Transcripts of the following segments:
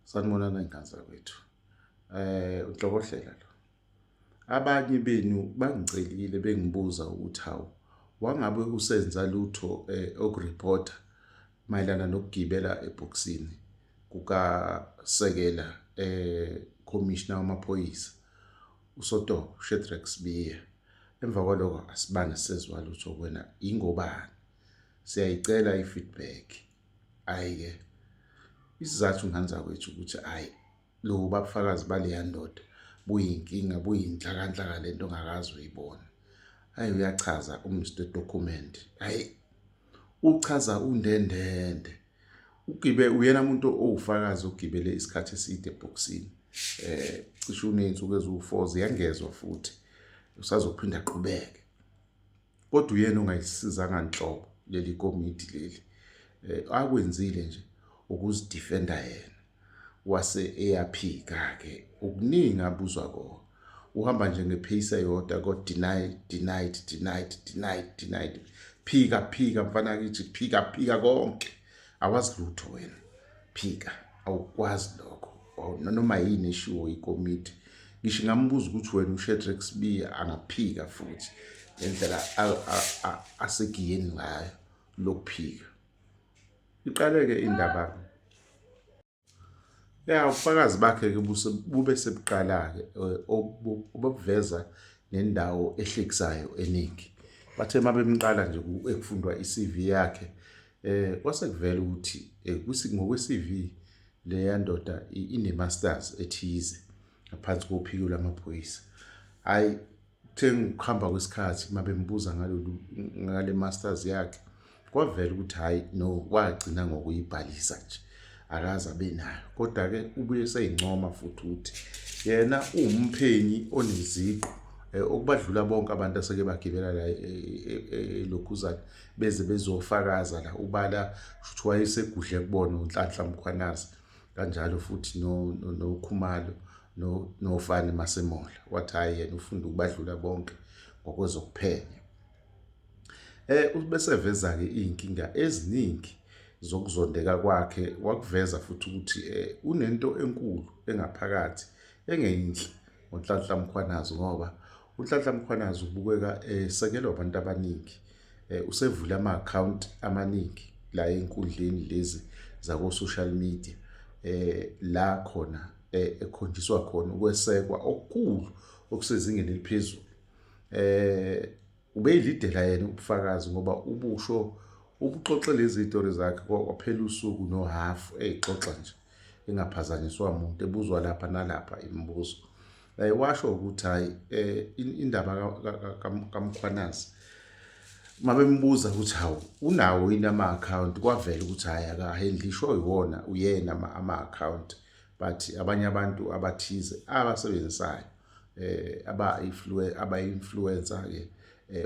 Sanibonani ngane zakwethu. UNhlokohlela lo. Abanye benu bangicelile bengibuza ukuthi hawu wangabe usenza lutho okureporta mayelana nokugibela ebhokisini kukasekela commissioner wamaphoyisa uSotobe Shadrack Sibiya. Emva kwaloko asibange sezwa lutho kuwena ingobani. Siyayicela i-feedback. Hhayi-ke isizathu ngane zakwethu ukuthi hhayi lobu babufakazi baleya ndoda buyinkinga buyinhlakanhlaka lento ongakaze uyibone. Hhayi uyachaza uMr Document, hhayi uchaza undendende. Ugibe uyena muntu owufakazi ogibele isikhathi eside ebhokisini. Cishe uney'nsuku eziwu-4 ziyangezwa futhi usazophinda aqhubeke. Kodwa uyena ongayisizanga nhlobo leli komidi leli. Akwenzile nje ukuzidefenda yena wase eyaphika-ke okuningi abuzwa kona. Uhamba nje ngepheyisi eyodwa ko-deny, denied, denied, denied, denied. Phika, phika mfana kithi, phika, phika konke. Awazi lutho wena. Phika, awukwazi lokho. Noma yini eshiwo ikomiti. Ngisho ngambuza ukuthi wena uShadrack Sibiya angaphika futhi ngendlela asegiyeni ngayo lokuphika. Iqale-ke indaba ya ubufakazi bakhe-ke bube sebuqala-ke obubuveza nendawo ehlekisayo eningi. Bathe uma bemqala nje ekufundwa i-CV yakhe kwase kuvela ukuthi ngokwe-CV leya ndoda ine-masters ethize ngaphansi kophiko lwamaphoyisa. Hhayi kuthe ngokuhamba kwesikhathi uma bembuza ngalolu ngale masters yakhe kwavela ukuthi hhayi no wagcina ngokuyibhalisa nje akaze abe nayo. Kodwa-ke ubuye eseyincoma futhi ukuthi yena uwumphenyi oneziqu okubadlula bonke abantu aseke bagibela la elokhuzana beze bezofakaza la ubala shuthi wayesegudle kubona uNhlanhla Mkhwanazi kanjalo futhi noKhumalo noFani Masemola wathi hhayi yena ufunda ukubadlula bonke ngokwezokuphenya. Ubese veza-ke iy'nkinga eziningi zokuzondeka kwakhe wakuveza futhi ukuthi unento enkulu engaphakathi engeyinhle ngoNhlanhla Mkhwanazi ngoba uNhlanhla Mkhwanazi ubukeka esekelwa abantu abaningi. Usevule ama-akhawunti amaningi la ey'nkundleni lezi zako-social media la khona ekhonjiswa khona ukwesekwa okukhulu okusezingeni eliphezulu. Ubeyilidela yena ubufakazi ngoba ubusho ubuxoxe lezi iy'tori zakhe kwaphela usuku nohhafu ey'xoxa nje engaphazanyiswa muntu ebuzwa lapha nalapha imibuzo. Washo ukuthi hhayi indaba kaMkhwanazi uma bembuza ukuthi hawu unawo yini ama-akhawunti kwavela ukuthi hhayi akahendlishwa yiwona uyena ama-akhawunti but abanye abantu abathize abasebenzisayo aba-influencer-ke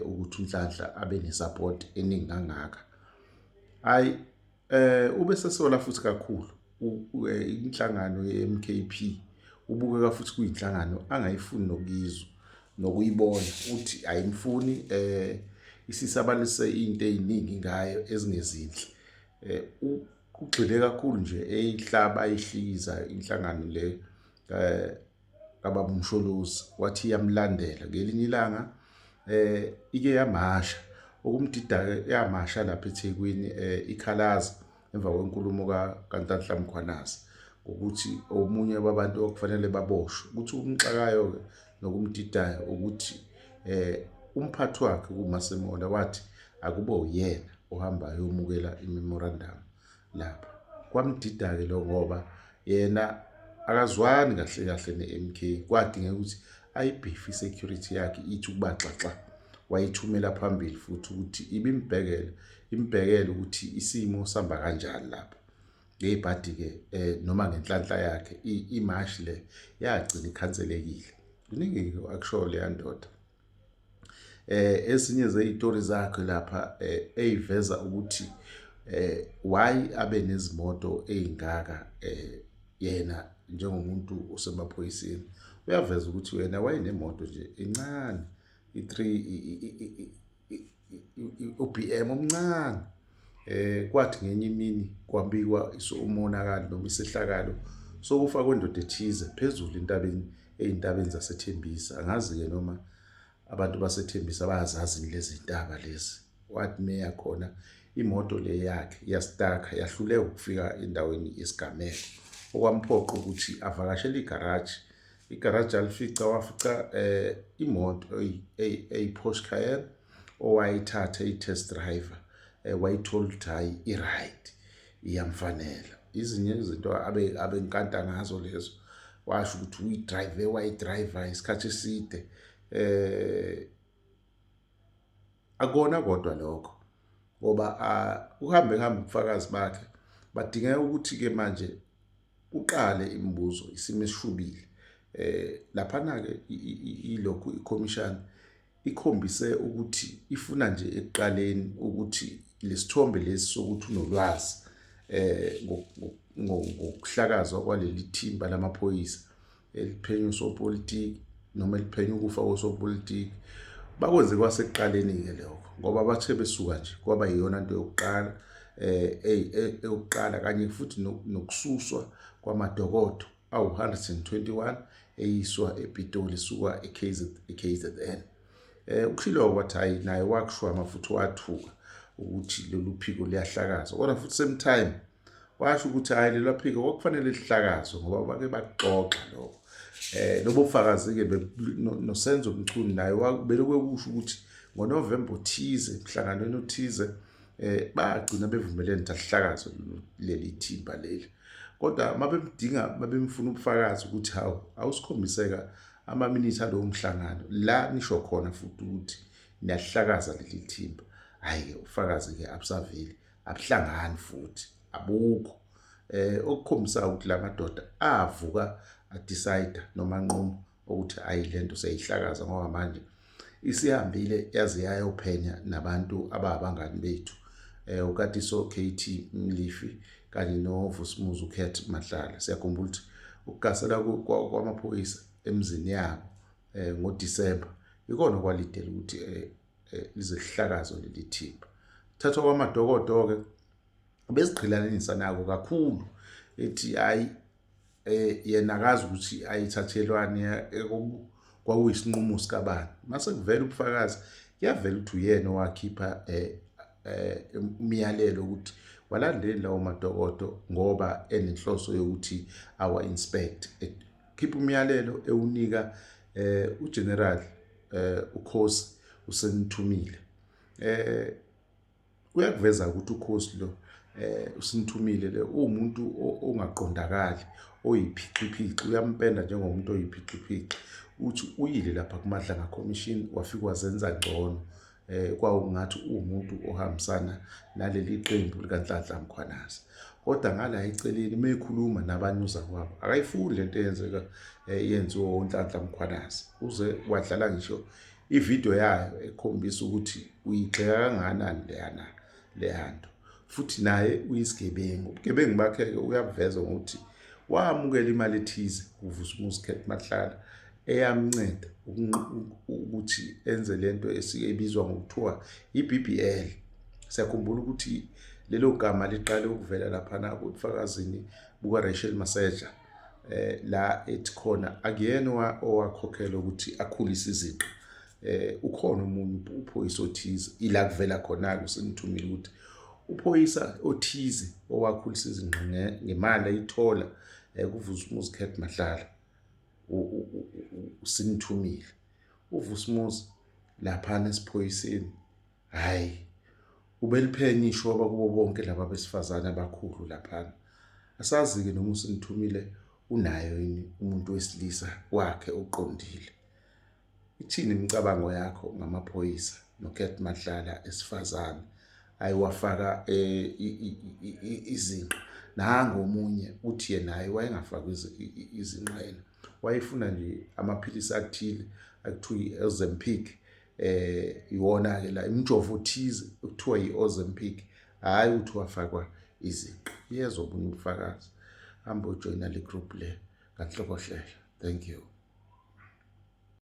ukuthi uNhlanhla abe ne-support eningi kangaka. Hhayi ube sesola futhi kakhulu inhlangano ye-M_K_P ubukeka futhi kuyinhlangano angayifuni nokuyizwa nokuyibona uthi ayimfuni isisabalise into ey'ningi ngayo ezingezinhle. Ugxile kakhulu nje eyihlaba eyihlikiza inhlangano le kababa uMsholozi wathi iyamlandela ngelinye ilanga ike yamasha okumdida-ke yamasha lapha eThekwini ikhalaza emva kwenkulumo kaNhlanhla Mkhwanazi ngokuthi omunye wabantu okufanele baboshwe ukuthi okumxakayo-ke nokumdidayo ukuthi umphathi wakhe kuMasemola wathi akube uyena ohamba ayomukela i-memorandum lapha. Kwamdida-ke lo ngoba yena akazwani kahle kahle ne-M_K kwadingeka ukuthi ayibhife i-security yakhe ithi ukuba xaxa wayithumela phambili futhi ukuthi ibimbhekele imbhekele ukuthi isimo sihamba kanjani lapha. Ngebhadi-ke noma ngenhlanhla yakhe imashi le yagcina ikhanselekile. Kuningi-ke akushoyo leya ndoda. Ezinye zeyitori zakhe lapha eyiveza ukuthi why abe nezimoto ey'ngaka yena njengomuntu osemaphoyiseni. Uyaveza ukuthi yena wayenemoto nje encane i-three u-B_M omncane. Kwathi ngenye imini kwabikwa umonakalo noma isehlakalo sokufa kwendoda ethize phezulu entabeni ezintabeni zaseThembisa. Angazi-ke noma abantu baseThembisa bayazazi lezi ntaba lezi. Wathi meya khona imoto le yakhe yastakha yahluleka ukufika endaweni yesigameko okwamphoqa ukuthi avakashele igaraji. Igaraji alifica wafica imoto eyi-Porsche Cayenne owayithatha i-test driver wayithola ukuthi hhayi i-right iyamfanela. Izinye izinto abenkanta ngazo lezo washo ukuthi uyidrayive wayidrayiva isikhathi eside akona kodwa lokho ngoba uhambe kuhambe ubufakazi bakhe badingeka ukuthi-ke manje kuqale imibuzo isimo esishubile laphana-ke ilokhu ikhomishana ikhombise ukuthi ifuna nje ekuqaleni ukuthi lesithombe lesi sokuthi unolwazi ngokuhlakazwa kwaleli thimba lamaphoyisa eliphenya usopolitiki noma eliphenya ukufa kosopolitiki bakwenze kwasekuqaleni-ke lokho ngoba bathe besuka nje kwaba yiyona nto yokuqala eyokuqala kanye futhi nokususwa kwamadokodo awu-121 eyiswa ePitoli esuka e-KZN. Ukushilo wathi hayi naye wakushwama futhi wathuka ukuthi lolu phiko liyahlakazwa kodwa futhi same time washo ukuthi hhayi lelo phiko kwakufanele lihlakazwe ngoba bake baxoxa lokho. Lobo bufakazi-ke noSenzo Mchunu naye belokhu ekusho ukuthi ngoNovemba othize emhlanganweni othize bagcina bevumelene ukuthi alihlakazwe leli thimba leli. Kodwa mabemdinga babemfuna ubufakazi ukuthi hawu awusikhombiseka amaminithi alowo mhlangano la nisho khona futhi ukuthi niyahlakaza leli thimba. Hhayi-ke ubufakazi-ke abusaveli abuhlangani futhi abukho okukhombisa ukuthi la madoda avuka adecide noma anquma ukuthi ayi lento seyihlakaza ngoba manje isihambile yaze yayophenya nabantu ababangani bethu uKatiso KT Mlifi kanye noVusumuzi uCat Matlala. Siyakhumbula ukuthi ukugasela kwamaphoyisa emzini yabo ngoDisemba ikona kwalidela ukuthi lize lihlakazwe leli thimba. Thathwa kwamadokodo-ke beziqhelanisa nako kakhulu ethi hayi yena akazi ukuthi ayithathelwani kwakuyisinqumo sikabani. Mase kuvela ubufakazi kuyavela ukuthi uyena owakhipha umyalelo ukuthi walandeli lawo madokodo ngoba enenhloso yokuthi awa inspect. Khipha umyalelo ewunika uGeneral uKhosi usenithumile. Kuyakuveza ukuthi uKhosi lo usinithumile le uwumuntu ongaqondakali oyiphixiphici uyampenda njengomuntu oyiphixiphici uthi uyile lapha kuMadlanga Commission wafika wazenza ngcono kwawungathi uwumuntu ohambisana naleli qembu likaNhlanhla Mkhwanazi. Kodwa ngala eceleni mekhuluma nabanye uzakwabo akayifuni lento eyenzeka yenziwa uNhlanhla Mkhwanazi uze wadlala ngisho ividiyo yayo ekhombisa ukuthi uyigxeka kangakanani leyana leyanto futhi naye uyisigebengu. Ubugebengu bakhe-ke uyabuveza ngokuthi wamukela imali ethize kuVusumuzi Cat Matlala eyamnceda ukuthi enze lento ebizwa ngokuthiwa i-BBL. Siyakhumbula ukuthi lelo gama liqale ukuvela laphana kubufakazini buka-Rachel Maseja la ethi khona akuyena owakhokhela ukuthi akhulise izinqa ukhona omunye uphoyisa othize ila kuvela khona-ke usenithumile ukuthi uphoyisa othize owakhulisa izinqa ngemali ayithola kuVusumuzi Cat Matlala usinithumile. UVusumuzi laphana esiphoyiseni hhayi ubeliphenya ishoba kubo bonke laba besifazane abakhulu laphana. Asazi-ke noma usinithumile unayo yini umuntu wesilisa wakhe oqondile. Ithini imicabango yakho ngamaphoyisa noCat Matlala esifazane ayiwafaka izinqa nangu omunye uthi yena hayi wayengafakwa izinqa yena wayefuna nje amaphilisi athile akuthiwa i-Ozempic iwona-ke la imijovo othize okuthiwa i-Ozempic hhayi ukuthi wafakwa izinqa. Uyezwa obunye ubufakazi hamba ujoyina le group le kaNhlokohlela. Thank you.